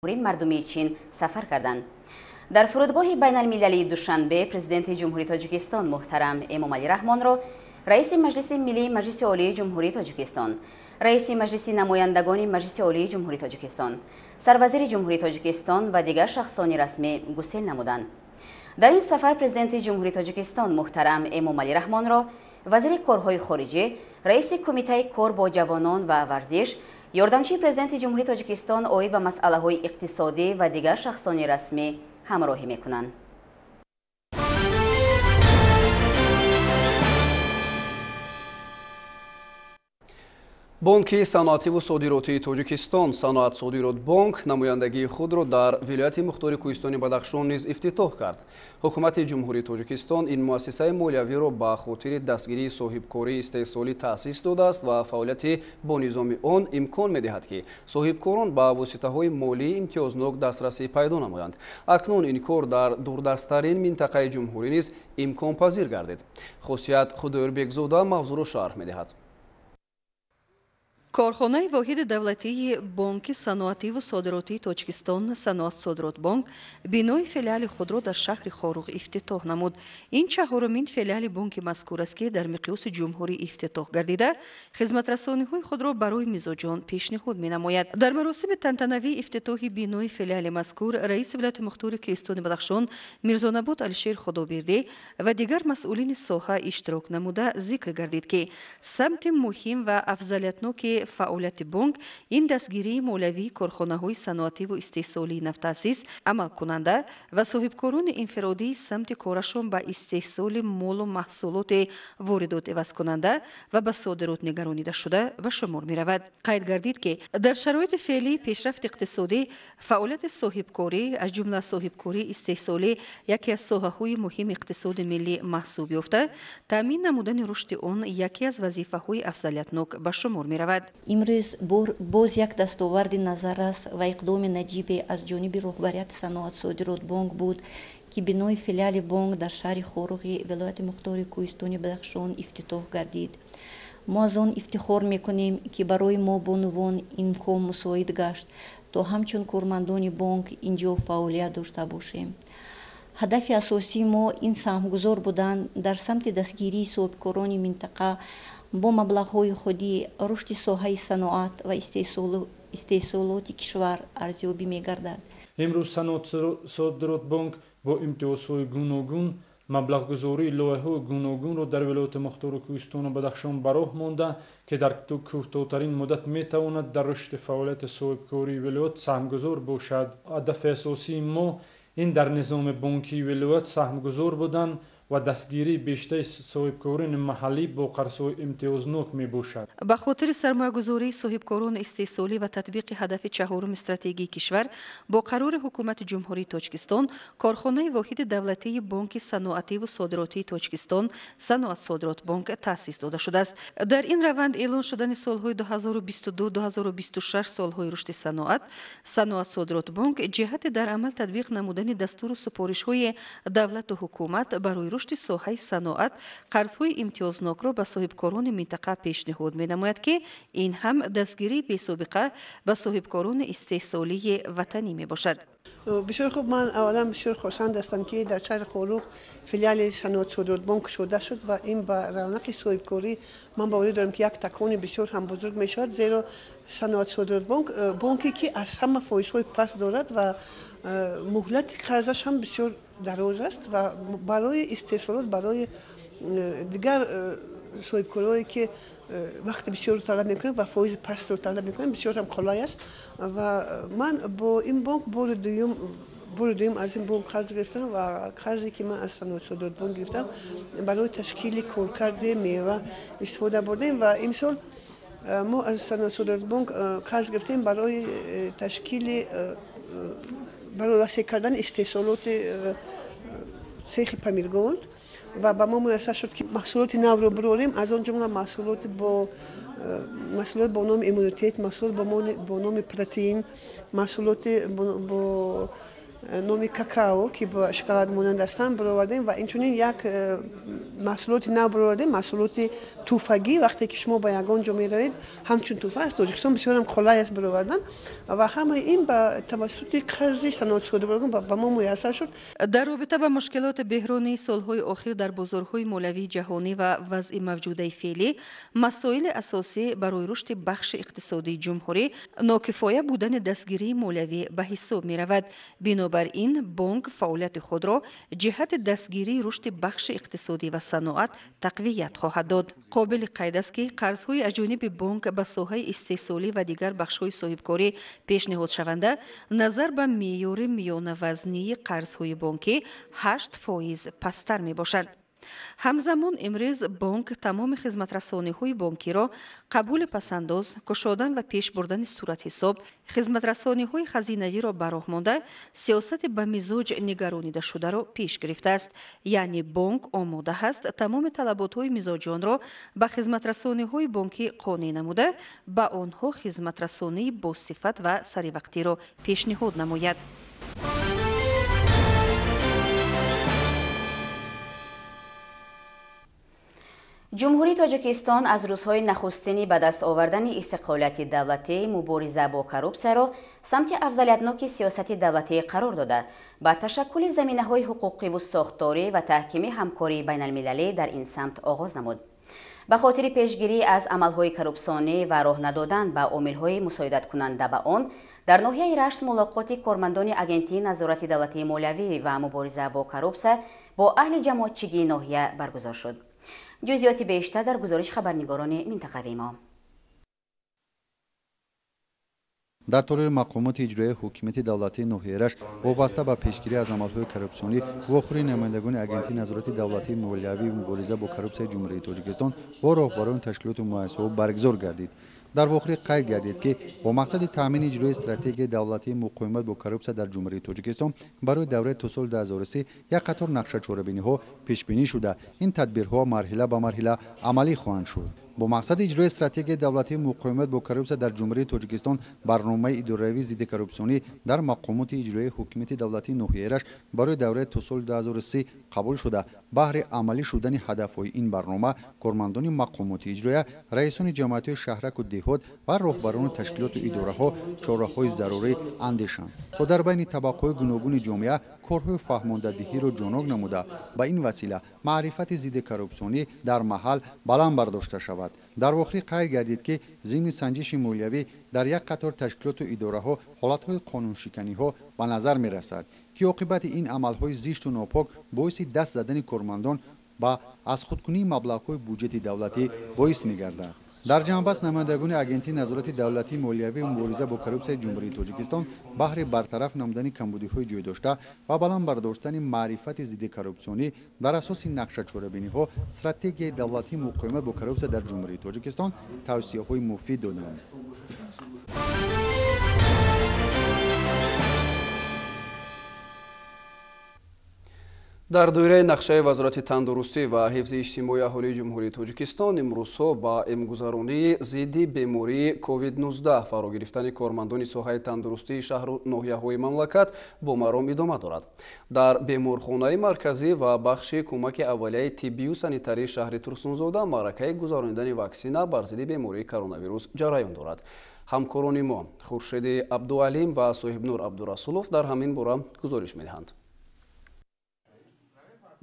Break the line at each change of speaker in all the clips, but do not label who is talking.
Мардумии Чин сафар карданд. Дар фурудгоҳи байналмилалии Душанбе президенти Ҷумҳурии Тоҷикистон муҳтарам Эмомалӣ Раҳмонро раиси Маҷлиси Миллии Маҷлиси Олии Ҷумҳурии Тоҷикистон, раиси Маҷлиси намояндагони Маҷлиси Олии Ҷумҳурии Тоҷикистон, сарвазири Ҷумҳурии Тоҷикистон ва дигар шахсони расмӣ гусел намуданд. Дар ин сафар президенти Ҷумҳурии Тоҷикистон муҳтарам Эмомалӣ Раҳмонро вазири корҳои хориҷӣ, раиси Кумитаи кор бо ҷавонон ва варзиш, ёрдамчии президенти Ҷумҳурии Тоҷикистон оид ба масъалаҳои иқтисодӣ ва дигар шахсони расмӣ ҳамроҳӣ мекунанд.
Бонки саноативу содиротии Тоҷикистон Саноатсодиротбонк намояндагии худро дар вилояти мухтори Кӯҳистони Бадахшон низ ифтитоҳ кард. Ҳукумати Ҷумҳурии Тоҷикистон ин муассисаи молиявиро ба хотири дастгирии соҳибкории истеҳсолӣ таъсис додааст ва фаъолияти бо низоми он имкон медиҳад, ки соҳибкорон ба воситаҳои молии имтиёзнок дастрасӣ пайдо намоянд. Акнун ин кор дар дурдасттарин минтақаи ҷумҳурӣ низ имконпазир гардид. Хосият Худоёрбекзода мавзӯъро шарҳ медиҳад.
Корхонаи воҳиди давлатии Бонки саноативу содиротии Тоҷикистон Саноатсодиротбонк бинои филиали худро дар шаҳри Хоруғ ифтитоҳ намуд. Ин чаҳорумин филиали бонки мазкур аст, ки дар миқёси ҷумҳурӣ ифтитоҳ гардида, хизматрасониҳои худро барои мизоҷон пешниҳод менамояд. Дар маросими тантанавии ифтитоҳи бинои филиали мазкур раиси вилояти мухтори Кӯҳистони Бадахшон Мирзонабод Алишер Худобердӣ ва дигар масъулини соҳа иштирок намуда зикр гардид, ки самти муҳим ва афзалиятноки фаъолияти бонк ин дастгирии молиявии корхонаҳои саноативу истеҳсолии навтаъсис, амалкунанда ва соҳибкорони инфиродии самти корашон ба истеҳсоли молу маҳсулоти воридот ивазкунанда ва ба содирот нигаронида шуда ба шумор меравад. Қайд гардид, ки дар шароити феълии пешрафти иқтисодӣ фаъолияти соҳибкорӣ, аз ҷумла соҳибкории истеҳсолӣ, яке аз соҳаҳои муҳими иқтисоди миллӣ маҳсуб ёфта, таъмин намудани рушди он яке аз вазифаҳои афзалиятнок ба шумор меравад.
Имрӯз боз як дастоварди назаррас ва иқдоми наҷибе аз ҷониби роҳбарияти Саноатсодиротбонк буд, ки бинои филиали бонк дар шаҳри Хоруғи вилояти мухтори Кӯҳистони Бадахшон ифтитоҳ гардид. Мо аз он ифтихор мекунем, ки барои мо бонувон имкон мусоид гашт, то ҳамчун кормандони бонк инҷо фаъолият дошта бошем. Ҳадафи асосии мо ин саҳмгузор будан дар самти дастгирии соҳибкорони минтақа бо маблағҳои худӣ, рушди соҳаи саноат ва истеҳсолоти кишвар арзёбӣ мегардад.
Имрӯз Саноатсодиротбонк бо имтиёзҳои гуногун маблағгузории лоиҳаҳои гуногунро дар вилояти мухтори Кӯҳистону Бадахшон ба роҳ монда, ки дар кӯтоҳтарин муддат метавонад дар рушди фаъолияти соҳибкории вилоят саҳмгузор бошад. Ҳадафи асосии мо ин дар низоми бонкии вилоят саҳмгузор будан ва дастгирии бештари соҳибкорони маҳаллӣ бо қарзҳои имтиёзнок мебошад.
Ба хотири сармоягузории соҳибкорони истеҳсолӣ ва татбиқи ҳадафи чаҳоруми стратегии кишвар бо қарори Ҳукумати Ҷумҳурии Тоҷикистон корхонаи воҳиди давлатии Бонки саноативу содиротии Тоҷикистон Саноатсодиротбонк таъсис дода шудааст. Дар ин раванд эълон шудани солҳои 2022-2026 солҳои рушди саноат, Саноатсодиротбонк ҷиҳати дар амал татбиқ намудани дастуру супоришҳои давлату ҳукумат барои рушди соҳаи саноат қарзҳои имтиёзнокро ба соҳибкорони минтақа пешниҳод менамояд, ки ин ҳам дастгирии бесобиқа ба соҳибкорони истеҳсолии ватанӣ мебошад.
Бисёр хуб, ман аввалан бисёр хурсанд ҳастам, ки дар шаҳри Хоруғ филиали Саноатсодиротбонк кушода шуд ва ин ба равнақи соҳибкорӣ ман боварӣ дорам, ки як такони бисёр ҳам бузург мешавад, зеро Саноатсодиротбонк бонке, ки аз ҳама фоизҳои паст дорад ва муҳлати қарзаш ҳам бисёр дароз аст ва барои истеҳсолот, барои дигар соҳибкорое, ки вақти бисёрро талаб мекунанд ва фоизи пастро талаб мекунанд, бисёр ҳам қулай аст. Ва ман бо ин бонк бори дуюм аз ин бонк қарз гирифтам ва қарзе, ки ман аз Саноатсодиротбонк гирифтам, барои ташкили коркарди мева истифода бурдем ва имсол мо аз Саноатсодиротбонк қарз гирифтем барои ташкили, барои васеъ кардани истеҳсолоти цехи Памирголд ва ба мо муяссар шуд, ки маҳсулоти навро бирорем, аз он ҷумла маҳсулот бо номи иммунитет, маҳсулот бо номи протеин, маҳсулоти бо Номи какао, ки ба шоколад монанд ҳастанд, баровардем ва инчунин як маҳсулоти нав баровардем, маҳсулоти тӯҳфагӣ. Вақте ки шумо ба ягон ҷо меравед, ҳамчун тӯҳфа аз Тоҷикистон бисёрам қолай аст баровардан ва ҳамаи ин ба тавассути қарзи Саноатсодиротбонк ба мо муяссар шуд.
Дар робита ба мушкилоти беҳронии солҳои охир дар бозорҳои молиявии ҷаҳонӣ ва вазъи мавҷудаи феълӣ, масоили асосӣ барои рушди бахши иқтисодии ҷумҳурӣ нокифоя будани дастгирии молиявӣ ба ҳисоб меравад. Бинобар ин бонк фаъолияти худро ҷиҳати дастгирии рушди бахши иқтисодӣ ва саноат тақвият хоҳад дод. Қобили қайд аст, ки қарзҳои аз ҷониби бонк ба соҳаи истеҳсолӣ ва дигар бахшҳои соҳибкорӣ пешниҳодшаванда назар ба меъёри миёнавазнии қарзҳои бонкӣ 8% пасттар мебошанд. Ҳамзамон имрӯз бонк тамоми хизматрасониҳои бонкиро қабули пасандоз, кушодан ва пеш бурдани суратҳисоб, хизматрасониҳои хазинавиро ба роҳ монда, сиёсати ба мизоҷ нигаронидашударо пеш гирифтааст. Яъне бонк омода ҳаст тамоми талаботҳои мизоҷонро ба хизматрасониҳои бонкӣ қонеъ намуда, ба онҳо хизматрасонии босифат ва саривақтиро пешниҳод намояд.
Ҷумҳурии Тоҷикистон аз рӯзҳои нахустини ба даст овардани истиқлолияти давлатӣ мубориза бо коррупсияро самти афзалиятноки сиёсати давлатӣ қарор дода, ба ташаккули заминаҳои ҳуқуқиву сохторӣ ва таҳкими ҳамкории байналмилалӣ дар ин самт оғоз намуд. Ба хотири пешгирӣ аз амалҳои коррупсионӣ ва роҳ надодан ба омилҳои мусоидаткунанда ба он, дар ноҳияи Рашт мулоқоти кормандони Агентии назорати давлатии молиявӣ ва мубориза бо коррупсия бо аҳли ҷамоатчигии ноҳия баргузор шуд. Ҷузъиёти бештар дар гузориши хабарнигорони минтақавии мо.
Дар толори мақомоти иҷроияи ҳукумати давлатии ноҳияи Рашт вобаста ба пешгирӣ аз амалҳои коррупсионӣ вохӯрии намояндагони Агентии назорати давлатии молиявӣ мубориза бо коррупсияи Ҷумҳурии Тоҷикистон бо роҳбарони ташкилоту муассисаҳо баргузор гардид. Дар вохӯрӣ қайд гардид, ки бо мақсади таъмини иҷрои стратегияи давлатии муқовимат бо коррупсия дар Ҷумҳурии Тоҷикистон барои давраи то соли 2030 як қатор нақшачорабиниҳо пешбинӣ шуда, ин тадбирҳо марҳила ба марҳила амалӣ хоҳанд шуд. Бо мақсади иҷрои стратегияи давлатии муқовимат бо коррупсия дар Ҷумҳурии Тоҷикистон барномаи идоравии зидди коррупсионӣ дар мақомоти иҷроияи ҳукумати давлатии ноҳияи Рашт барои давраи то соли 2030 қабул шуда, баҳри амалӣ шудани ҳадафҳои ин барнома кормандони мақомоти иҷроия, раисони ҷамоатҳои шаҳраку деҳот ва роҳбарони ташкилоту идораҳо чораҳои зарурӣ андешанд, то дар байни табақаҳои гуногуни ҷомеа корҳои фаҳмондадиҳиро ҷонок намуда, ба ин васила маърифати зидди коррупсионӣ дар маҳал баланд бардошта шавад. Дар вохӯрӣ қайд гардид, ки зимни санҷиши молиявӣ дар як қатор ташкилоту идораҳо ҳолатҳои қонуншиканиҳо ба назар мерасад, ки оқибати ин амалҳои зишту нопок боиси даст задани кормандон ба аз худкунии маблағҳои буҷети давлатӣ боис мегардад. Дар ҷанбаст намояндагони Агентии назорати давлатии молиявӣ мубориза бо коррупсияи Ҷумҳурии Тоҷикистон баҳри бартараф намудани камбудиҳои ҷойдошта ва баланд бардоштани маърифати зидди коррупсионӣ дар асоси нақшачорабиниҳо стратегияи давлатии муқовимат бо коррупсия дар Ҷумҳурии Тоҷикистон тавсияҳои муфид доданд.
Дар доираи нақшаи Вазорати тандурустӣ ва ҳифзи иҷтимоии аҳолии Ҷумҳурии Тоҷикистон имрӯзҳо ба эмгузаронии зидди бемории COVID-19 фаро гирифтани кормандони соҳаи тандурустии шаҳру ноҳияҳои мамлакат бо маром идома дорад. Дар беморхонаи марказӣ ва бахши кӯмаки аввалияи тиббию санитарии шаҳри Турсунзода маъракаи гузаронидани ваксина бар зидди бемории коронавирус ҷараён дорад. Ҳамкорони мо Хуршеди Абдуалим ва Соҳибнур Абдурасулов дар ҳамин бора гузориш медиҳанд.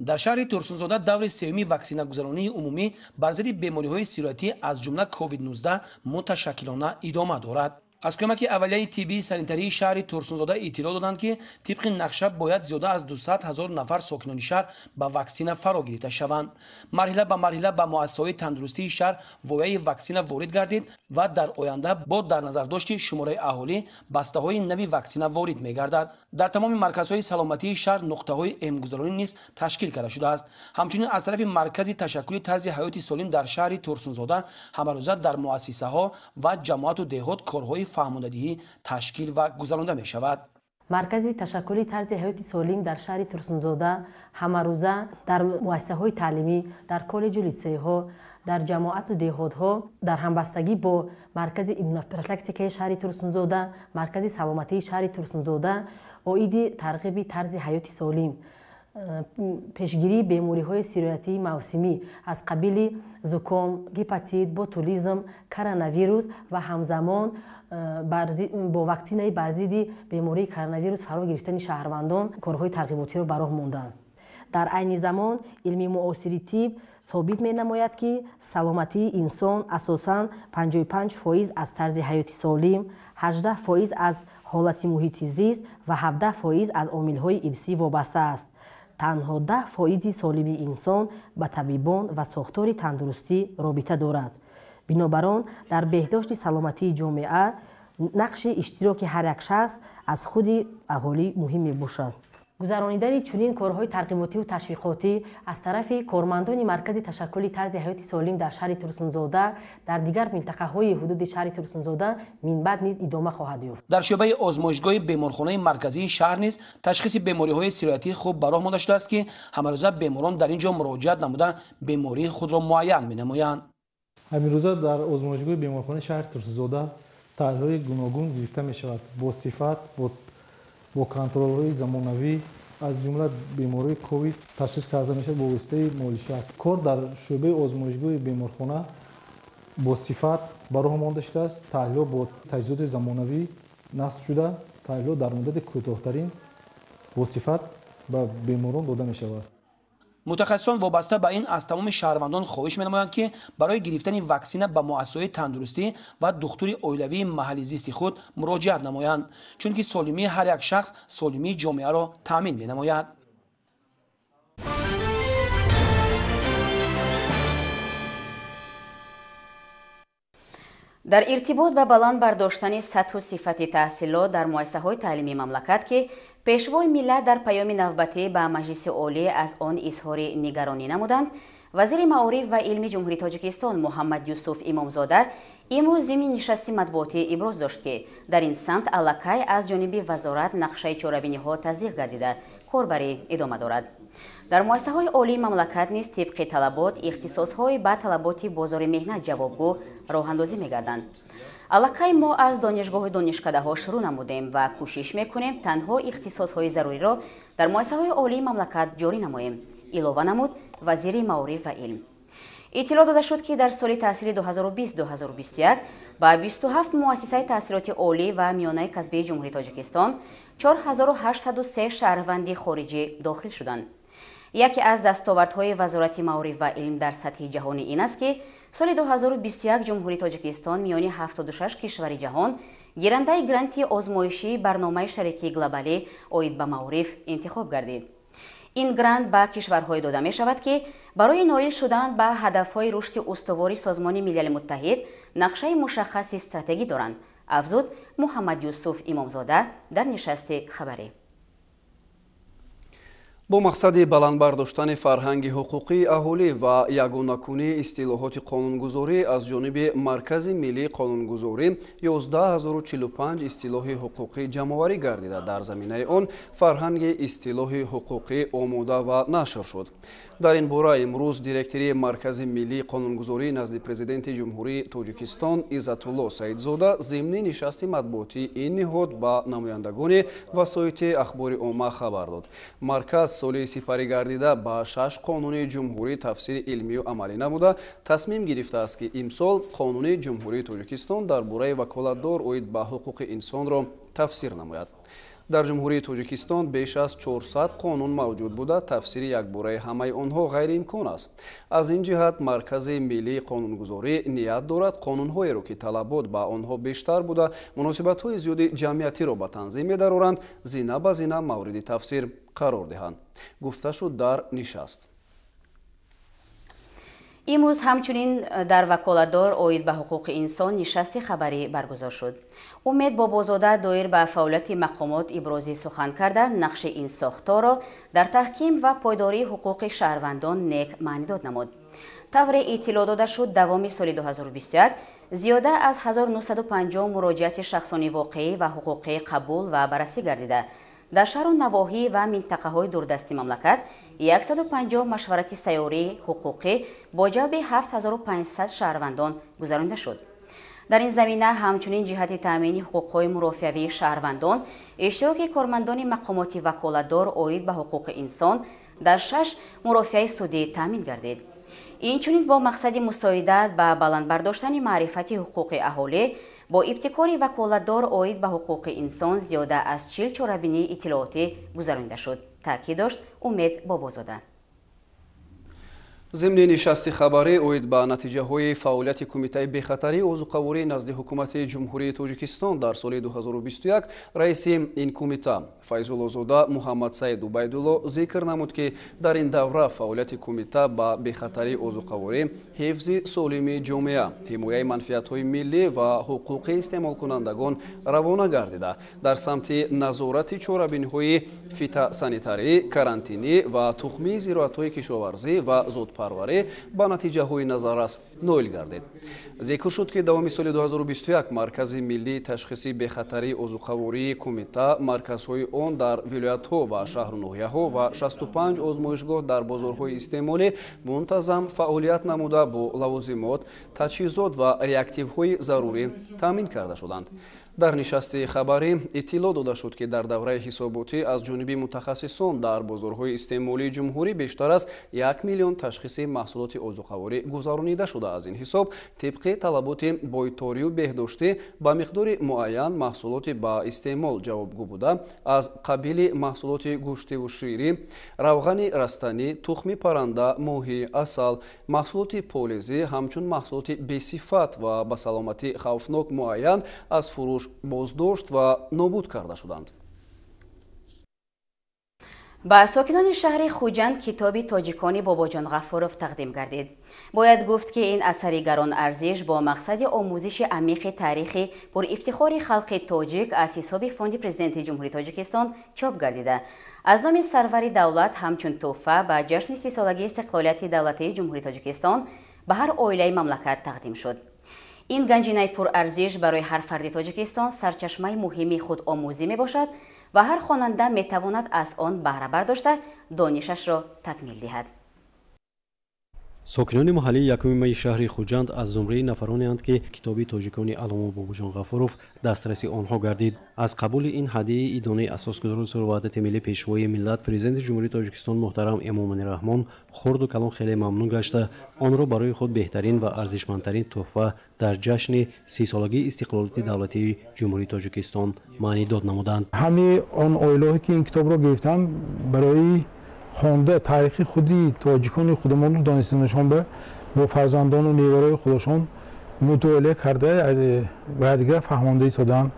Дар шаҳри Турсунзода даври сеюми ваксинагузаронии умумӣ бар зидди бемориҳои сироятӣ аз ҷумла COVID-19 муташаккилона идома дорад. Аз кӯмаки аввалияи тиббии санитарии шаҳри Турсунзода иттилоъ доданд, ки тибқи нақша бояд зиёда аз 200 ҳазор нафар сокинони шаҳр ба ваксина фаро гирифта шаванд. Марҳила ба марҳила ба муассисаҳои тандурустии шаҳр вояи ваксина ворид гардид ва дар оянда бо дар назардошти шумораи аҳолӣ бастаҳои нави ваксина ворид мегардад. Дар тамоми марказҳои саломатии шаҳр нуқтаҳои эмгузаронӣ низ ташкил карда шудааст. Ҳамчунин аз тарафи маркази ташаккули тарзи ҳаёти солим дар шаҳри Турсунзода ҳамарӯза дар муассисаҳо ва ҷамоату деҳот корҳои фаҳмондадиҳӣ ташкил ва гузаронда мешавад.
Маркази ташаккули тарзи ҳаёти солим дар шаҳри Турсунзода ҳамарӯза дар муассисаҳои таълимӣ, дар коллеҷу литсейҳо, Дар ҷамоату деҳотҳо дар ҳамбастагӣ бо маркази иммунопрофилактикаи шаҳри Турсунзода, маркази саломатии шаҳри Турсунзода оиди тарғиби тарзи ҳаёти солим, пешгирии бемориҳои сироятии мавсимӣ аз қабили зуком, гепатит, ботулизм, коронавирус ва ҳамзамон бо ваксинаи бар зидди бемории коронавирус фаро гирифтани шаҳрвандон корҳои тарғиботиро ба роҳ монданд. Дар айни замон илми муосири тиб собит менамояд, ки саломатии инсон асосан 55% аз тарзи ҳаёти солим, 18% аз ҳолати муҳити зист ва 17% аз омилҳои ирсӣ вобаста аст. Танҳо 10% солимии инсон ба табибон ва сохтори тандурустӣ робита дорад. Бинобар он, дар беҳдошти саломатии ҷомеа нақши иштироки ҳар як шахс аз худи аҳолӣ муҳим мебошад. Гузаронидани чунин корҳои тарғиботиву ташвиқотӣ аз тарафи кормандони маркази ташаккули тарзи ҳаёти солим дар шаҳри Турсунзода дар дигар минтақаҳои ҳудуди шаҳри Турсунзода минбаъд низ идома хоҳад ёфт.
Дар шӯъбаи озмоишгоҳи беморхонаи марказии шаҳр низ ташхиси бемориҳои сироятӣ хуб ба роҳ монда шудааст, ки ҳамарӯза беморон дар ин ҷо муроҷиат намуда бемории худро муайян менамоянд.
Ҳаминрӯза дар озмоишгоҳи беморхонаи шаҳри Турсунзода таҳлилҳои гуногун гирифта мешавад бо сифат, бо контролҳои замонавӣ, аз ҷумла бемории ковид ташхис карда мешавад бо воситаи молишак. Кор дар шӯъбаи озмоишгоҳи беморхона бо сифат ба роҳ монда шудааст. Таҳлилҳо бо таҷҳизоти замонавӣ насб шуда, таҳлилҳо дар муддати кӯтоҳтарин бо сифат ба беморон дода мешавад.
Мутахассисон вобаста ба ин аз тамоми шаҳрвандон хоҳиш менамоянд, ки барои гирифтани ваксина ба муассисаҳои тандурустӣ ва духтури оилавии маҳалли зисти худ муроҷиат намоянд, чунки солимии ҳар як шахс солимии ҷомеаро таъмин менамояд.
Дар иртибот ба баланд бардоштани сатҳу сифати таҳсилот дар муассисаҳои таълимии мамлакат, ки пешвои миллат дар паёми навбатӣ ба Маҷлиси Олӣ аз он изҳори нигаронӣ намуданд, вазири маориф ва илми Ҷумҳурии Тоҷикистон Муҳаммад Юсуф Имомзода имрӯз зимни нишасти матбуотӣ иброз дошт, ки дар ин самт аллакай аз ҷониби вазорат нақшаи чорабиниҳо таздиқ гардида, корбарӣ идома дорад. Дар муассисаҳои олии мамлакат низ тибқи талабот ихтисосҳои ба талаботи бозори меҳнат ҷавобгӯ роҳандозӣ мегарданд. Аллакай мо аз донишгоҳу донишкадаҳо шурӯъ намудем ва кӯшиш мекунем танҳо ихтисосҳои заруриро дар муассисаҳои олии мамлакат ҷорӣ намоем, илова намуд вазири маориф ва илм. Иттилоъ дода шуд, ки дар соли таҳсили 2020-2021 ба 27 муассисаи таҳсилоти олӣ ва миёнаи касбии Ҷумҳурии Тоҷикистон 4803 шаҳрванди хориҷӣ дохил шуданд. Яке аз дастовардҳои Вазорати маориф ва илм дар сатҳи ҷаҳонӣ ин аст, ки соли 2021 Ҷумҳурии Тоҷикистон миёни 76 кишвари ҷаҳон гирандаи гранти озмоишии барномаи шарикии глобалӣ оид ба маориф интихоб гардид. Ин грант ба кишварҳое дода мешавад, ки барои ноил шудан ба ҳадафҳои рушди устувори Созмони Милали Муттаҳид нақшаи мушаххаси стратегӣ доранд, афзуд Муҳаммад Юсуф Имомзода дар нишасти хабарӣ.
Бо мақсади баланд бардоштани фарҳанги ҳуқуқии аҳолӣ ва ягонакунии истилоҳоти қонунгузорӣ аз ҷониби Маркази миллии қонунгузорӣ 11045 истилоҳи ҳуқуқӣ ҷамъоварӣ гардида, дар заминаи он фарҳанги истилоҳи ҳуқуқӣ омода ва нашр шуд. Дар ин бора имрӯз директори Маркази миллии қонунгузорӣ назди Президенти Ҷумҳурии Тоҷикистон Иззатулло Саидзода зимни нишасти матбуотии ин ниҳод ба намояндагони васоити ахбори омма хабар дод. Марказ соли сипарӣ гардида ба 6 қонуни ҷумҳурӣ тафсири илмию амалӣ намуда, тасмим гирифтааст, ки имсол қонуни Ҷумҳурии Тоҷикистон дар бораи ваколатдор оид ба ҳуқуқи инсонро тафсир намояд. Дар Ҷумҳурии Тоҷикистон беш аз 400 қонун мавҷуд буда, тафсири якбораи ҳамаи онҳо ғайриимкон аст. Аз ин ҷиҳат Маркази миллии қонунгузорӣ ният дорад қонунҳоеро, ки талабот ба онҳо бештар буда, муносибатҳои зиёди ҷамъиятиро ба танзим медароранд, зина ба зина мавриди тафсир қарор диҳанд, гуфта шуд дар нишаст.
Имрӯз ҳамчунин дар ваколатдор оид ба ҳуқуқи инсон нишасти хабарӣ баргузор шуд. Умед Бобозода доир ба фаъолияти мақомот ибрози сухан карда, нақши ин сохторро дар таҳким ва пойдории ҳуқуқи шаҳрвандон нек маънидод намуд. Тавре иттилоъ дода шуд, давоми соли 2021 зиёда аз 1950 муроҷиати шахсони воқеӣ ва ҳуқуқӣ қабул ва баррасӣ гардида, Дар шаҳру навоҳӣ ва минтақаҳои дурдасти мамлакат 150 машварати сайёрии ҳуқуқӣ бо ҷалби 7500 шаҳрвандон гузаронида шуд. Дар ин замина ҳамчунин ҷиҳати таъмини ҳуқуқҳои мурофиавии шаҳрвандон иштироки кормандони мақомоти ваколатдор оид ба ҳуқуқи инсон дар 6 мурофиаи судӣ таъмин гардид. Инчунин бо мақсади мусоидат ба баланд бардоштани маърифати ҳуқуқи аҳолӣ бо ибтикори ваколатдор оид ба ҳуқуқи инсон зиёда аз 40 чорабинии иттилоотӣ гузаронида шуд, таъкид дошт Умед Бобозода.
Зимни нишасти хабарӣ оид ба натиҷаҳои фаъолияти Кумитаи бехатарии озуқаворӣ назди Ҳукумати Ҷумҳурии Тоҷикистон дар соли 2021 раиси ин кумита Файзуллозода Муҳаммадсаид Убайдулло зикр намуд, ки дар ин давра фаъолияти кумита ба бехатарии озуқаворӣ, ҳифзи солими ҷомеа, ҳимояи манфиатҳои миллӣ ва ҳуқуқи истеъмолкунандагон равона гардида, дар самти назорати чорабиниҳои фитосанитарӣ, карантинӣ ва тухмии зироатҳои кишоварзӣ ва зодпарварӣ ба натиҷаҳои назаррас ноил гардид. Зикр шуд, ки давоми соли 2021 Маркази миллии ташхиси бехатарии озуқавории кумита, марказҳои он дар вилоятҳо ва шаҳру ноҳияҳо ва 65 озмоишгоҳ дар бозорҳои истеъмолӣ мунтазам фаъолият намуда, бо лавозимот, таҷҳизот ва реактивҳои зарурӣ таъмин карда шуданд. Дар нишасти хабарӣ иттилоъ дода шуд, ки дар давраи ҳисоботӣ аз ҷониби мутахассисон дар бозорҳои истеъмолии ҷумҳурӣ бештар аз 1 миллион ташхиси маҳсулоти озуқаворӣ гузаронида шуда, аз ин ҳисоб тибқи талаботи бойторию беҳдоштӣ ба миқдори муайян маҳсулоти ба истеъмол ҷавобгӯ буда, аз қабили маҳсулоти гӯштиву ширӣ, равғани растанӣ, тухми парранда, моҳӣ, асал, маҳсулоти полезӣ ҳамчун маҳсулоти бесифат ва ба саломатӣ хавфнок муайян аз фурӯш боздошт ва нобуд карда шуданд.
Ба сокинони шаҳри Хуҷанд китоби тоҷикони Бобоҷон Ғафуров тақдим гардид. Бояд гуфт, ки ин асари гаронарзиш бо мақсади омӯзиши амиқи таърихи пурифтихори халқи тоҷик аз ҳисоби Фонди Президенти Ҷумҳурии Тоҷикистон чоп гардида, аз номи сарвари давлат ҳамчун тӯҳфа ба ҷашни 30-солагии истиқлолияти давлатии Ҷумҳурии Тоҷикистон ба ҳар оилаи мамлакат тақдим шуд. Ин ганҷинаи пурарзиш барои ҳар фарди Тоҷикистон сарчашмаи муҳими худомӯзӣ мебошад ва ҳар хонанда метавонад аз он баҳра бардошта донишашро такмил диҳад.
Сокинони маҳаллии якуми майи шаҳри Хуҷанд аз зумраи нафаронеанд, ки китоби тоҷикони Аллома Бобоҷон Ғафуров дастраси онҳо гардид. Аз қабули ин ҳадияи идонаи асосгузори сулҳу ваҳдати миллӣ, Пешвои миллат, Президенти Ҷумҳурии Тоҷикистон муҳтарам Эмомалӣ Раҳмон хурду калон хеле мамнун гашта, онро барои худ беҳтарин ва арзишмандтарин тӯҳфа дар ҷашни 30-солагии истиқлолияти давлатии Ҷумҳурии Тоҷикистон маънидод намуданд.
Ҳамаи он оилаҳое, ки ин китобро гирифтанд, барои хонда таърихи худи тоҷикони худамонро донистанашон бо фарзандону невараи худашон мутолиа карда ва дигар фаҳмонда истоданд.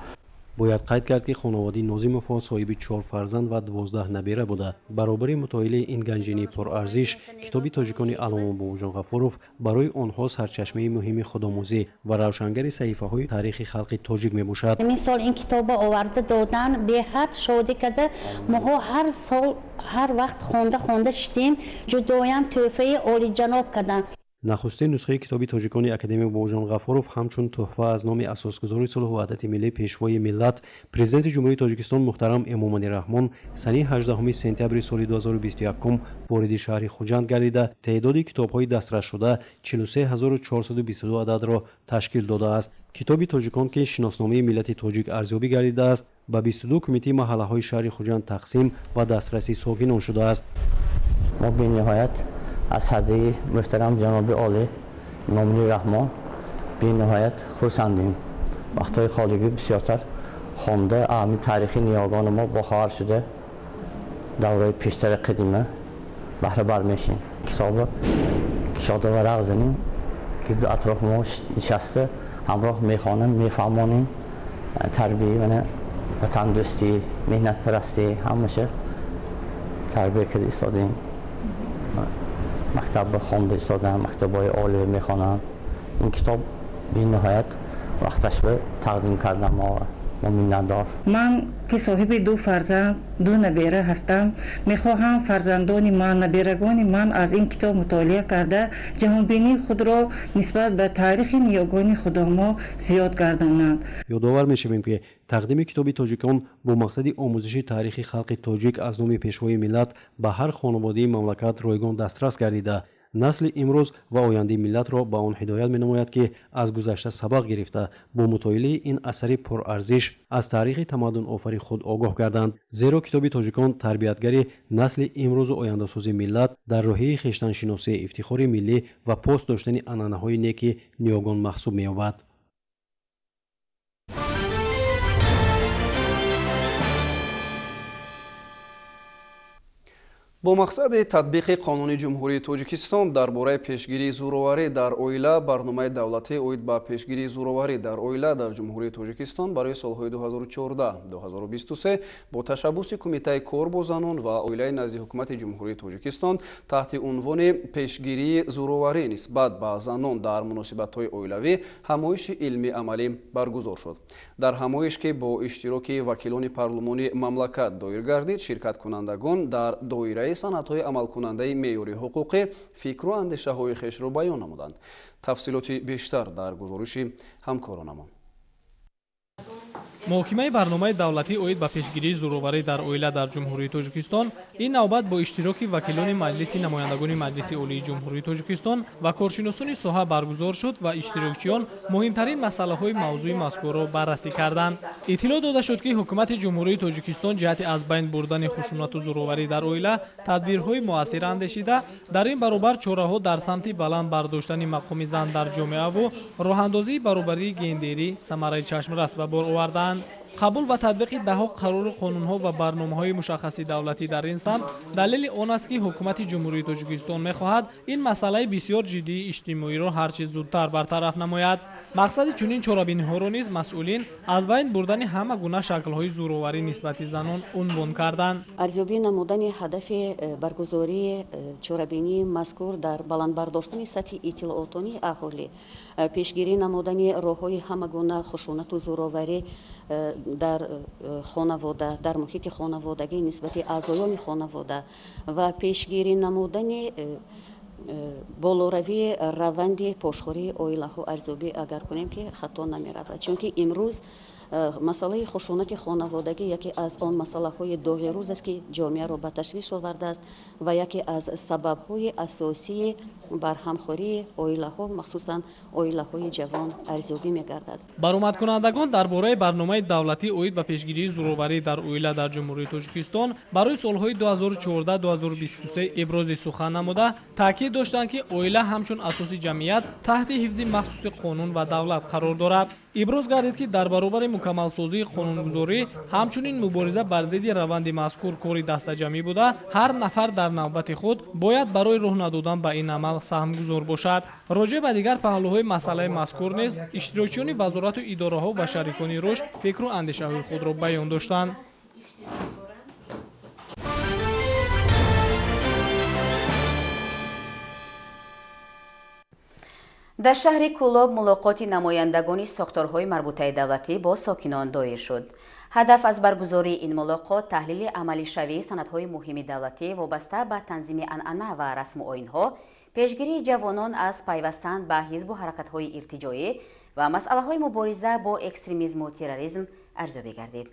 Бояд қайд кард, ки хонаводаи Нозимовҳо соҳиби 4 фарзанд ва 12 набера буда, баробари мутолиаи ин ганҷинаи пурарзиш китоби тоҷикони Аллома Бобоҷон Ғафуров барои онҳо сарчашмаи муҳими худомӯзӣ ва равшангари саҳифаҳои таърихи халқи тоҷик мебошад.
Ҳамин сол ин китобро оварда додан беҳад шодӣ карда, моҳо ҳар сол ҳар вақт хонда хонда шидем, ҷудоям тӯҳфаи олиҷаноб карданд.
Нахустин нусхаи китоби тоҷикони академик Бобоҷон Ғафуров ҳамчун тӯҳфа аз номи асосгузори сулҳу ваҳдати миллӣ, Пешвои миллат, Президенти Ҷумҳурии Тоҷикистон муҳтарам Эмомалӣ Раҳмон санаи 18 сентябри соли 2021 вориди шаҳри Хуҷанд гардида, теъдоди китобҳои дастрасшуда 43422 ададро ташкил додааст. Китоби тоҷикон, ки шиносномаи миллати тоҷик арзёбӣ гардидааст, ба 22 кумитаи маҳаллаҳои шаҳри Хуҷанд тақсим ва дастраси сокинон шудааст.
Мо бениҳоят аз ҳадияи муҳтарам ҷаноби олӣ Эмомалӣ Раҳмон бениҳоят хурсандем. Вақтҳои холигӣ бисёртар хонда ҳамин таърихи ниёгони мо бохабар шуда, давраи пештари қадима баҳрабар мешем. Китобро кушода варақ занем, гирду атрофи мо нишаста ҳамроҳ мехонем, мефаҳмонем. Тарбияи мана ватандӯстӣ, меҳнатпарастӣ ҳамаша тарбия карда истодем. Мактаб хонда истодам, мактабҳои олия мехонам. Ин китоб бениҳоят вақташ ба тақдим кардам мо. Мо миннатдор.
Ман ки соҳиби ду фарзанд, ду набера ҳастам, мехоҳам фарзандони ман, наберагони ман аз ин китоб мутолиа карда ҷаҳонбинии худро нисбат ба таърихи ниёгони худомо зиёд гардонанд.
Ёдовар мешавем, ки тақдими китоби тоҷикон бо мақсади омӯзиши таърихи халқи тоҷик аз номи Пешвои миллат ба ҳар хонаводаи мамлакат ройгон дастрас гардида, насли имрӯз ва ояндаи миллатро ба он ҳидоят менамояд, ки аз гузашта сабақ гирифта бо мутолиаи ин асари пурарзиш аз таърихи тамаддунофари худ огоҳ гарданд. Зеро китоби тоҷикон тарбиятгари насли имрӯзу ояндасози миллат дар рӯҳияи хештаншиносӣ, ифтихори миллӣ ва пос доштани анъанаҳои неки ниёгон маҳсуб меёбад.
Бо мақсади татбиқи қонуни Ҷумҳурии Тоҷикистон дар бораи пешгирии зӯроварӣ дар оила, барномаи давлатӣ оид ба пешгирии зӯроварӣ дар оила дар Ҷумҳурии Тоҷикистон барои солҳои 2014-2023 бо ташаббуси Кумитаи кор бо занон ва оилаи назди Ҳукумати Ҷумҳурии Тоҷикистон таҳти унвони пешгирии зӯроварӣ нисбат ба занон дар муносибатҳои оилавӣ ҳамоиши илмӣ амалӣ баргузор шуд. Дар ҳамоиш, ки бо иштироки вакилони парлумони мамлакат доир гардид, ширкаткунандагон дар доираи санадҳои амалкунандаи меъёри ҳуқуқӣ фикру андешаҳои хешро баён намуданд. Тафсилоти бештар дар гузориши ҳамкоронамон.
Муҳокимаи барномаи давлатӣ оид ба пешгирии зӯроварӣ дар оила дар Ҷумҳурии Тоҷикистон ин навбат бо иштироки вакилони Маҷлиси намояндагони Маҷлиси Олии Ҷумҳурии Тоҷикистон ва коршиносони соҳа баргузор шуд ва иштирокчиён муҳимтарин масъалаҳои мавзӯи мазкурро баррасӣ карданд. Иттилоъ дода шуд, ки Ҳукумати Ҷумҳурии Тоҷикистон ҷиҳати аз байн бурдани хушунату зӯроварӣ дар оила тадбирҳои муассир андешида, дар ин баробар чораҳо дар самти баланд бардоштани мақоми зан дар ҷомеаву роҳандозии баробарии гендерӣ самараи чашмрас ба бор овардаанд. Қабул ва татбиқи даҳҳо қарору қонунҳо ва барномаҳои мушаххаси давлатӣ дар ин самт далели он аст, ки Ҳукумати Ҷумҳурии Тоҷикистон мехоҳад ин масъалаи бисёр ҷиддии иҷтимоиро ҳарчи зудтар бартараф намояд. Мақсади чунин чорабиниҳоро низ масъулин аз байн бурдани ҳама гуна шаклҳои зӯроварӣ нисбати занон унвон карданд.
Арзёбӣ намудани ҳадафи баргузории чорабинии мазкур дар баланд бардоштани сатҳи иттилоотонии аҳолӣ, пешгирӣ намудани роҳҳои ҳама гуна хушунату зӯроварӣ дар хонавода, дар муҳити хонаводагӣ нисбати аъзоёни хонавода ва пешгирӣ намудани болоравии раванди пошхӯрии оилаҳо арзёбӣ агар кунем, ки хато намеравад, чунки имрӯз масъалаи хушунати хонаводагӣ яке аз он масъалаҳои доғи рӯз аст, ки ҷомеаро ба ташвиш овардааст ва яке аз сабабҳои асосии барҳамхӯрии оилаҳо, махсусан оилаҳои ҷавон арзёбӣ мегардад.
Баромадкунандагон дар бораи барномаи давлатӣ оид ба пешгирии зӯроварӣ дар оила дар Ҷумҳурии Тоҷикистон барои солҳои 2014-2023 ибрози сухан намуда, таъкид доштанд, ки оила ҳамчун асоси ҷамъият таҳти ҳифзи махсуси қонун ва давлат қарор дорад. Иброз гардид, ки дар баробари мукаммалсозии қонунгузорӣ ҳамчунин мубориза бар зидди раванди мазкур кори дастаҷамъӣ буда, ҳар нафар дар навбати худ бояд барои роҳ надодан ба ин амал саҳмгузор бошад. Роҷеъ ба дигар паҳлӯҳои масъалаи мазкур низ иштирокчиёни вазорату идораҳо ва шарикони рушд фикру андешаҳои худро баён доштанд.
Дар шаҳри Кӯлоб мулоқоти намояндагони сохторҳои марбутаи давлатӣ бо сокинон доир шуд. Ҳадаф аз баргузории ин мулоқот таҳлили амалишавии санадҳои муҳими давлатӣ вобаста ба танзими анъана ва расму оинҳо, пешгирии ҷавонон аз пайвастан ба ҳизбу ҳаракатҳои иртиҷоӣ ва масъалаҳои мубориза бо экстремизму терроризм арзёбӣ гардид.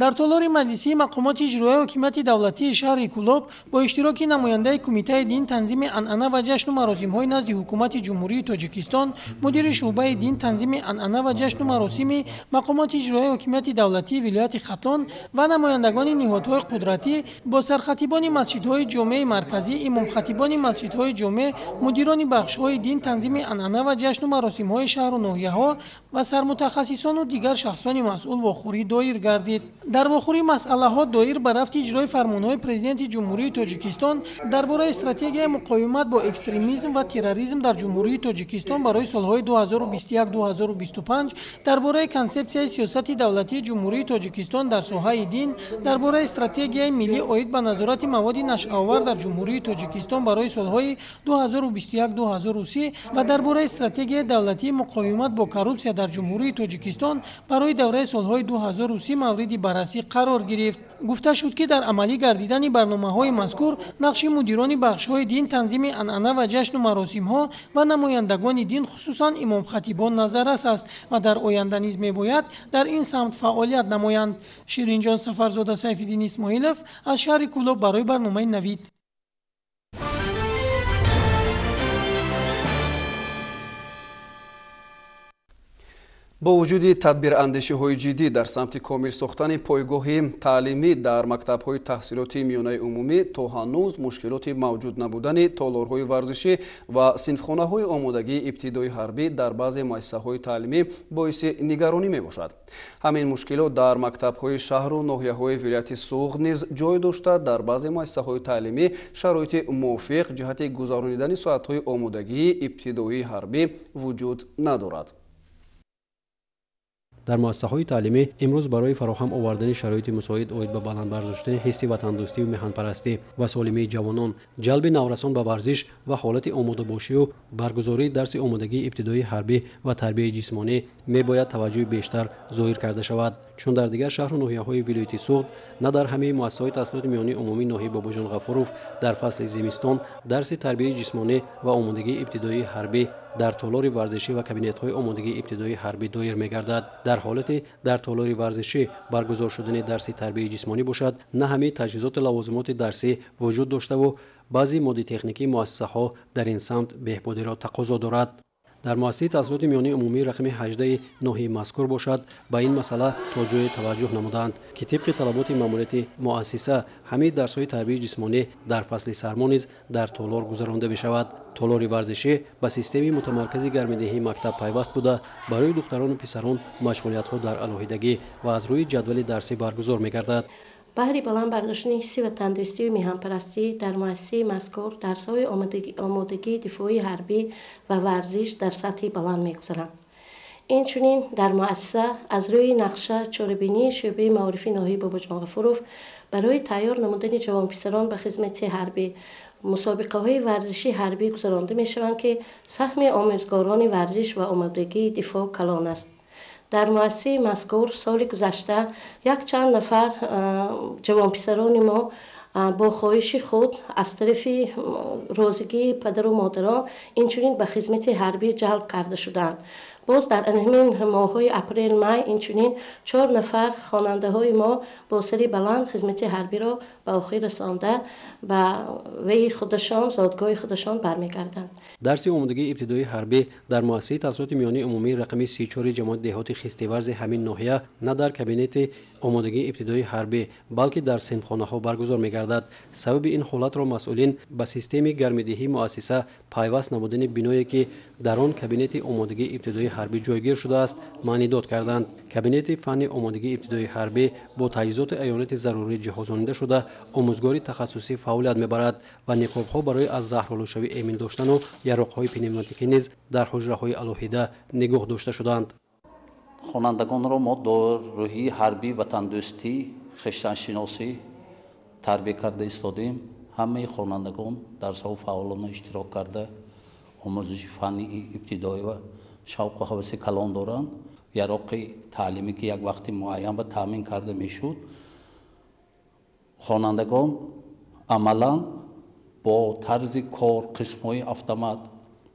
Дар толори маҷлисии мақомоти иҷроияи ҳокимияти давлатии шаҳри Кӯлоб бо иштироки намояндаи Кумитаи дин, танзими анъана ва ҷашну маросимҳои назди Ҳукумати Ҷумҳурии Тоҷикистон, мудири шӯъбаи дин, танзими анъана ва ҷашну маросими мақомоти иҷроияи ҳокимияти давлатии вилояти Хатлон ва намояндагони ниҳодҳои қудратӣ бо сархатибони масҷидҳои ҷомеи марказӣ, имомхатибони масҷидҳои ҷомеъ, мудирони бахшҳои дин, танзими анъана ва ҷашну маросимҳои шаҳру ноҳияҳо ва сармутахассисону дигар шахсони масъул вохӯрӣ доир гардид. Дар вохӯрӣ масъалаҳо доир ба рафти иҷрои фармонҳои Президенти Ҷумҳурии Тоҷикистон дар бораи стратегияи муқовимат бо экстремизм ва терроризм дар Ҷумҳурии Тоҷикистон барои солҳои 2021-2025, дар бораи консепсияи сиёсати давлатии Ҷумҳурии Тоҷикистон дар соҳаи дин, дар бораи стратегияи миллӣ оид ба назорати маводи нашъаовар дар Ҷумҳурии Тоҷикистон барои солҳои 2021-2030 ва дар бораи стратегияи давлатии муқовимат бо коррупсия дар Ҷумҳурии Тоҷикистон барои давраи солҳои 2030 мавриди баррасӣ қарор гирифт. Гуфта шуд, ки дар амалӣ гардидани барномаҳои мазкур нақши мудирони бахшҳои дин, танзими анъана ва ҷашну маросимҳо ва намояндагони дин, хусусан имомхатибон, назаррас аст ва дар оянда низ мебояд дар ин самт фаъолият намоянд. Ширинҷон Сафарзода, Сайфиддин Исмоилов аз шаҳри Кӯлоб барои барномаи Навид.
Бо вуҷуди тадбирандешиҳои ҷиддӣ дар самти комил сохтани пойгоҳи таълимӣ дар мактабҳои таҳсилоти миёнаи умумӣ, то ҳанӯз мушкилоти мавҷуд набудани толорҳои варзишӣ ва синфхонаҳои омодагии ибтидои ҳарбӣ дар баъзе муассисаҳои таълимӣ боиси нигаронӣ мебошад. Ҳамин мушкилот дар мактабҳои шаҳру ноҳияҳои вилояти Суғд низ ҷой дошта, дар баъзе муассисаҳои таълимӣ шароити мувофиқ ҷиҳати гузаронидани соатҳои омодагии ибтидоии ҳарбӣ вуҷуд надорад.
Дар муассисаҳои таълимӣ имрӯз барои фароҳам овардани шароити мусоид оид ба баланд бардоштани ҳисси ватандӯстию меҳанпарастӣ ва солимии ҷавонон, ҷалби наврасон ба варзиш ва ҳолати омодабошию баргузории дарси омодагии ибтидоии ҳарбӣ ва тарбияи ҷисмонӣ мебояд таваҷҷӯҳи бештар зоҳир карда шавад. Чун дар дигар шаҳру ноҳияҳои вилояти Суғд, на дар ҳамаи муассисаҳои таҳсилоти миёнаи умумии ноҳияи Бобоҷон Ғафуров дар фасли зимистон дарси тарбияи ҷисмонӣ ва омодагии ибтидоии ҳарбӣ дар толори варзишӣ ва кабинетҳои омодагии ибтидоии ҳарбӣ доир мегардад. Дар ҳолати дар толори варзишӣ баргузор шудани дарси тарбияи ҷисмонӣ бошад, на ҳамаи таҷҳизоту лавозимоти дарсӣ вуҷуд доштаву баъзе моддитехникии муассисаҳо дар ин самт беҳбудиро тақозо дорад. Дар муассисаи таҳсилоти миёнаи умумии рақами 18 ноҳияи мазкур бошад, ба ин масъала то ҷое таваҷҷӯҳ намуданд, ки тибқи талаботи маъмурияти муассиса ҳамаи дарсҳои тарбияи ҷисмонӣ дар фасли сармо низ дар толор гузаронда мешавад. Толори варзишӣ ба системаи мутамаркази гармидиҳии мактаб пайваст буда, барои духтарону писарон машғулиятҳо дар алоҳидагӣ ва аз рӯи ҷадвали дарсӣ баргузор мегардад.
Баҳри баланд бардоштани ҳисси ватандӯстию меҳанпарастӣ дар муассисаи мазкур дарсҳои омодагии дифоии ҳарбӣ ва варзиш дар сатҳи баланд мегузаранд. Инчунин дар муассиса аз рӯи нақша чорабинии шӯъбаи маорифи ноҳияи Бобоҷон Ғафуров барои тайёр намудани ҷавонписарон ба хизмати ҳарбӣ мусобиқаҳои варзишии ҳарбӣ гузаронда мешаванд, ки саҳми омӯзгорони варзиш ва омодагии дифоъ калон аст. Дар муассисаи мазкур соли гузашта якчанд нафар ҷавонписарони мо бо хоҳиши худ аз тарафи розигии падару модарон инчунин ба хизмати ҳарбӣ ҷалб карда шуданд. Боз дар ҳамин моҳҳои апрел-май инчунин 4 нафар хонандаҳои мо бо сари баланд хизмати ҳарбиро ба охир расонда ба веи худашон, зодгоҳи худашон бармегарданд.
Дарси омодагии ибтидоии ҳарбӣ дар муассисаи таҳсилоти миёнаи умумии рақами 34 ҷамоати деҳоти Хистиварзи ҳамин ноҳия на дар кабинети омодагии ибтидоии ҳарбӣ, балки дар синфхонаҳо баргузор мегардад. Сабаби ин ҳолатро масъулин ба системаи гармидиҳии муассиса пайваст намудани биное, ки дар он кабинети омодагии ибтидоии ҳарбӣ ҷойгир шудааст, маънидод карданд. Кабинети фанни омодагии ибтидоии ҳарбӣ бо таҷҳизоти аёнати зарурӣ ҷиҳозонида шуда, омӯзгори тахассусӣ фаъолият мебарад ва ниқобҳо барои аз заҳролудшавӣ эмин доштану яроқҳои пневматикӣ низ дар ҳуҷраҳои алоҳида нигоҳ дошта шуданд.
Хонандагонро мо дар рӯҳии ҳарбӣ, ватандӯстӣ, хештаншиносӣ тарбия карда истодем. Ҳамаи хонандагон дарсҳо фаъолона иштирок карда, омӯзиши фанни ибтидоӣ ва шавқу ҳаваси калон доранд. Яроқи таълимӣ, ки як вақти муайян ба таъмин карда мешуд, хонандагон амалан бо тарзи кор қисмҳои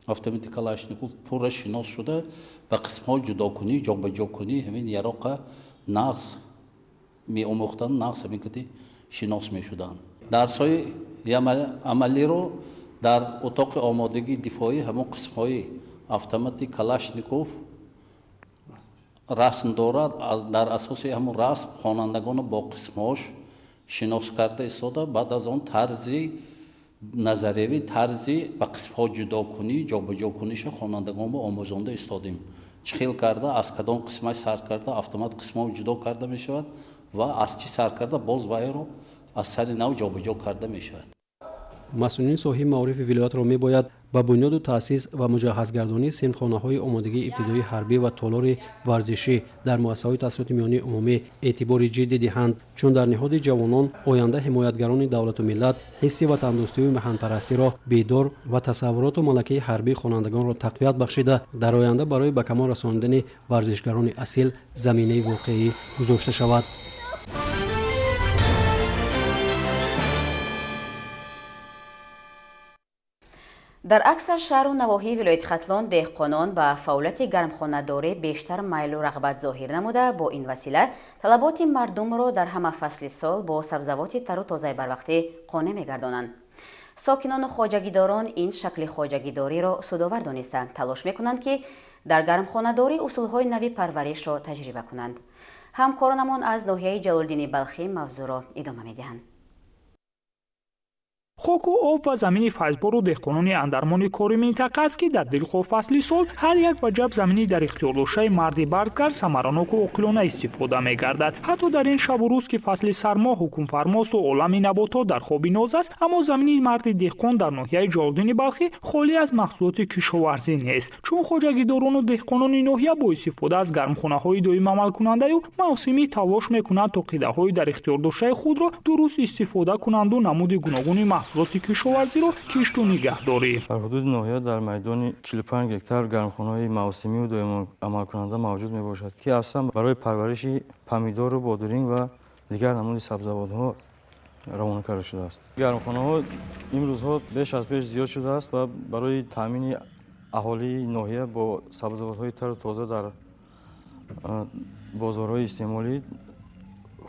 автомати Калашников пурра шинос шуда, ба қисмҳои ҷудокунӣ, ҷобаҷокунӣ ҳамин яроқа нағз меомӯхтанд, нағз ҳамин кати шинос мешуданд. Дарсҳои амалиро дар утоқи омодагии дифоӣ ҳамон қисмҳои автомати Калашников расм дорад. Дар асоси ҳамон расм хонандагонро бо қисмҳош шинос карда истода, баъд аз он тарзи назариявӣ, тарзи ба қисмҳо ҷудокунӣ, ҷобаҷокуниша хонандагонро омӯзонда истодем. Чӣ хел карда, аз кадом қисмаш сар карда автомат қисмҳо ҷудо карда мешавад Ва аз чӣ сар карда боз вайро аз сари нав ҷобаҷо карда мешавад.
Масъулини соҳаи маорифи вилоятро мебояд ба бунёду таъсис ва муҷаҳҳазгардонии синфхонаҳои омодагии ибтидоии ҳарбӣ ва толори варзишӣ дар муассисаҳои таҳсилоти миёнаи умумӣ эътибори ҷиддӣ диҳанд, чун дар ниҳоди ҷавонон оянда ҳимоятгарони давлату миллат ҳисси ватандӯстию меҳанпарастиро бедор ва тасаввуроту малакаи ҳарбии хонандагонро тақвият бахшида, дар оянда барои ба камол расонидани варзишгарони асил заминаи воқеӣ гузошта шавад.
Дар аксар шаҳру навоҳии вилояти Хатлон деҳқонон ба фаъолияти гармхонадорӣ бештар майлу рағбат зоҳир намуда, бо ин васила талаботи мардумро дар ҳама фасли сол бо сабзавоти тару тозаи барвақтӣ қонеъ мегардонанд. Сокинону хоҷагидорон ин шакли хоҷагидориро судовар дониста талош мекунанд, ки дар гармхонадорӣ усулҳои нави парваришро таҷриба кунанд. Ҳамкоронамон аз ноҳияи Ҷалолиддини Балхӣ мавзӯъро идома медиҳанд.
Хоку об ва замини файзбору деҳқонони андармони кори минтақа аст, ки дар дилхоҳ фасли сол ҳар як ваҷаб замини дар ихтиёрдоштаи марди барзгар самараноку оқилона истифода мегардад. Ҳатто дар ин шабу рӯз, ки фасли сармо ҳукмфармосту олами наботот дар хоби ноз аст, аммо замини марди деҳқон дар ноҳияи Ҷалолиддини Балхӣ холӣ аз маҳсулоти кишоварзӣ нест, чун хоҷагидорону деҳқонони ноҳия бо истифода аз гармхонаҳои доим амалкунандаю мавсимӣ талош мекунанд, то қидаҳои дар ихтиёрдоштаи худро дуруст истифода кунанду намуди гуногуни маҳсулоти кишоварзиро кишту нигаҳдорӣ.
Дар ҳудуди ноҳия дар майдони 45 гектар гармхонаҳои мавсимию доимо амалкунанда мавҷуд мебошад, ки асосан барои парвариши помидору бодиринг ва дигар намуди сабзавотҳо равона карда шудааст. Гармхонаҳо имрӯзҳо беш аз пеш зиёд шудааст ва барои таъмини аҳолии ноҳия бо сабзавотҳои тару тоза дар бозорҳои истеъмолӣ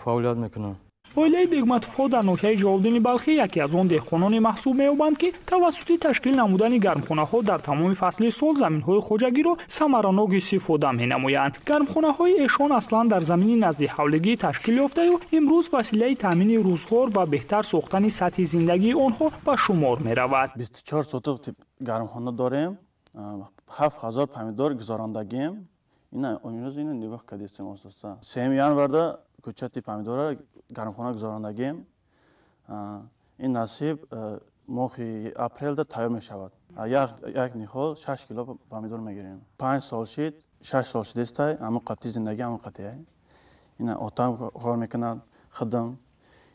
фаъолият мекунанд.
Оилаи Бегматовҳо дар ноҳияи Ҷалолиддини Балхӣ яке аз он деҳқононе маҳсуб меёбанд, ки тавассути ташкил намудани гармхонаҳо дар тамоми фасли сол заминҳои хоҷагиро самаранок истифода менамоянд. Гармхонаҳои эшон аслан дар замини назди ҳавлигӣ ташкил ёфтаю имрӯз василаи таъмини рӯзғор ва беҳтар сохтани сатҳи зиндагии онҳо ба шумор меравад.
24 сотуқ гармхона дорем, 7000 помидор гузарондагием. Ина имрӯз ина нигоҳ кардистем асосан. 3 январда кӯчати помидора гармхона гузарондагием. Ин насиб моҳи апрелда тайёр мешавад. Як ниҳол 6 кило помидор мегирем. 5 сол шид, 6 сол шидестай, ҳамон қатъи зиндагӣ ҳамон қатъи. Ина отам кор мекунад, худам,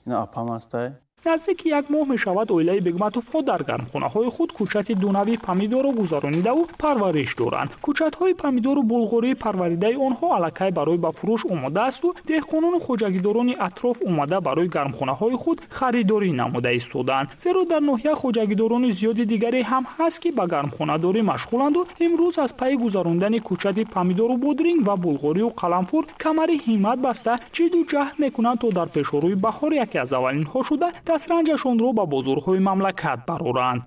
ина апам ҳастай.
Наздики як моҳ мешавад оилаи Бегматовҳо дар гармхонаҳои худ кӯчати дунави помидорро гузаронидаву парвариш доранд. Кӯчатҳои помидору булғории парваридаи онҳо аллакай барои ба фурӯш омода асту деҳқонону хоҷагидорони атроф омада барои гармхонаҳои худ харидорӣ намуда истодаанд. Зеро дар ноҳия хоҷагидорони зиёди дигаре ҳам ҳаст, ки ба гармхонадорӣ машғуланду имрӯз аз пайи гузарондани кӯчати помидору бодринг ва булғорию қаламфур камари ҳиммат баста ҷидду ҷаҳд мекунанд, то дар пешорӯи баҳор яке аз аввалинҳо шуда дастранҷашонро ба бозорҳои мамлакат бароранд.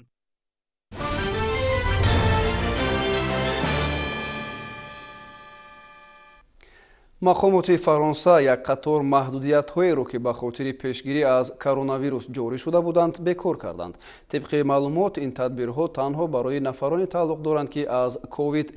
Мақомоти Фаронса як қатор маҳдудиятҳоеро, ки ба хотири пешгирӣ аз коронавирус ҷорӣ шуда буданд, бекор карданд. Тибқи маълумот, ин тадбирҳо танҳо барои нафароне тааллуқ доранд, ки аз ковид